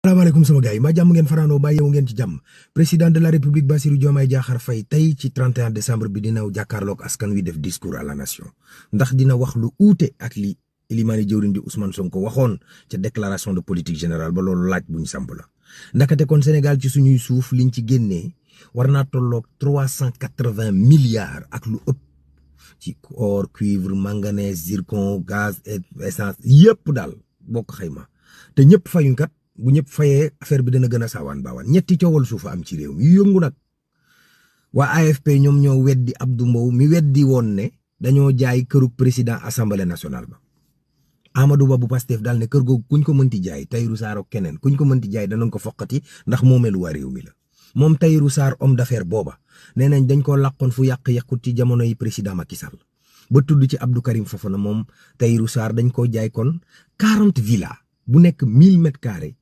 salaamaaleykum sama gars yi ma jàmm ngeen fanaanoo ba yeewu ngeen ci jàmm président de la république Bassirou Diomaye Diakhar Faye tey ci 31 décembre bi dina jàkkaarloog askan wi def discours à la nation ndax dina wax lu uute ak li Elimane jëwriñ di Ousmane Sonko waxoon ca déclaration de politique générale ba loolu laaj buñ samp la ndakate kon Sénégal ci suñuy suuf liñ ci génnee war naa tolloog 380 milliards ak lu ëpp ci or cuivre manganèse zircon gaz et essence yëpp daal bokk xayma te ñëpp fayuñ kat bu ñëpp fayee affaire bi dana gën a saawaan baawaan ñetti coowal suufa am ci réew mi yu yëngu nag waa AFP ñoom ñoo weddi Abdou Mbow mi weddi woon ne dañoo jaay kërug président assemblée nationale ba Amadou Ba bu Pastef daal ne kër googu kuñ ko mënti jaay Tahirou Sarr ak keneen kuñ ko mënti jaay danañ ko foqati ndax moomeelu waa réew mi la moom Tahirou Sarr homme d'affaires booba nee nañ dañ ko làqoon fu yàq-yàqut ci jamono yi président Macky Sall ba tudd ci Abdou Karim Fofana moom Tahirou Sarr dañ ko jaay kon 40 villas bu nekk 1000 mètres carrés